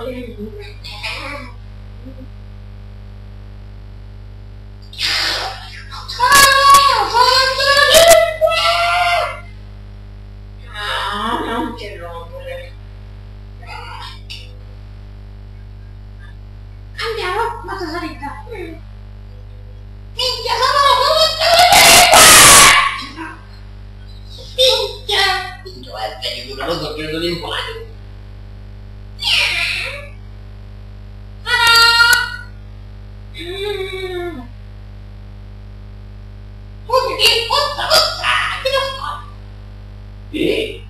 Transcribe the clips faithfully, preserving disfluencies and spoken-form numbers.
Ah, non ti rompere. Andiamo, ma cosa rida? Minchia, sono tutti. Minchia! Minchia, è finito una cosa che non impari. Eh?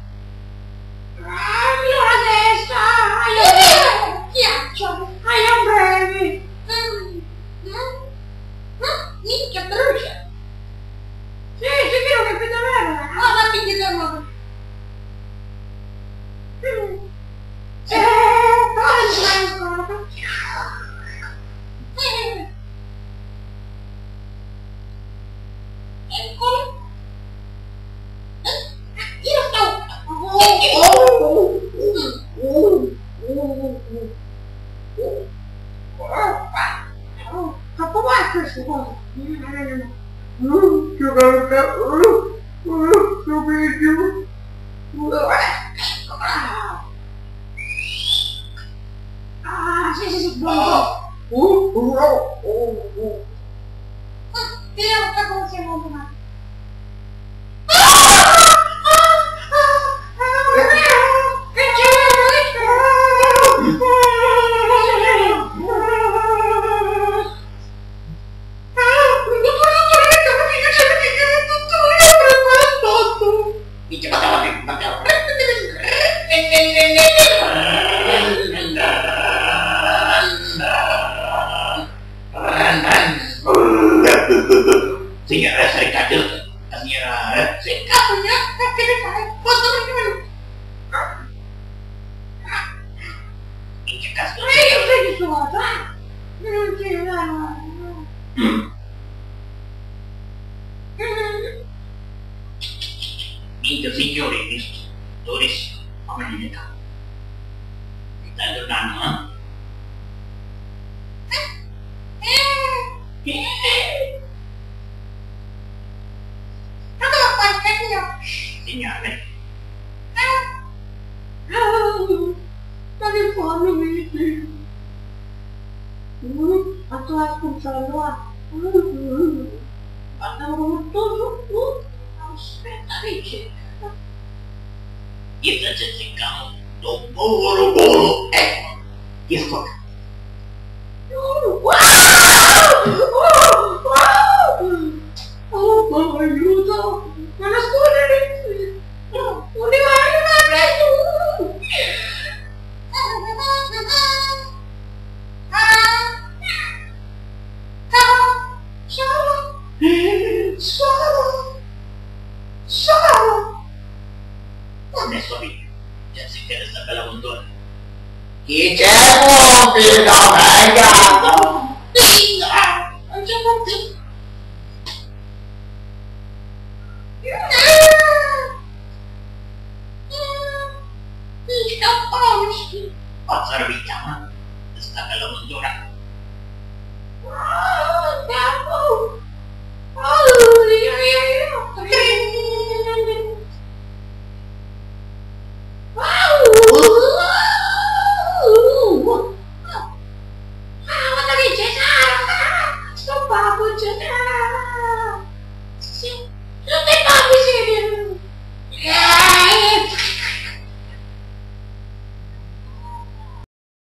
Ah, mio la testa! Aia! Chiaccia! Aia, brevi! Minchia, brucia! Sì, sì, vero che è davvero! Ah, ma minchia, torna! Ah, sì, sì, sì, buono. Ah, vediamo qua come siamo domani. Signora, sei caduta. La signora, eh? Sei caduta, che ne fai? Posso venire? In che caso? Ma io so chi sono, ah! Non c'è, no, no. Minchia, signori, durissimo, ma mi dica. Mi sta aiutando, eh? Eh, eh, eh. Ma come fai, signor? Signore. Eh? Ah, ma che fanno, vedi? Mm, ma tu hai scusato, ah? Mm, mm. Guarda, brutto, mm. Aspetta, dice. Io ti azzeccamu un povero volo, ecco. Io sto... Oh, aiuto! Ma nasconditi! No, non ti voglio presto! Solo! Solo! Solo! Non ne so io. Già si vede sta bella montura. Chi c'è, buon figlio? Venga! Venga! Non c'è più. Pazza vita, ma sta bella montura.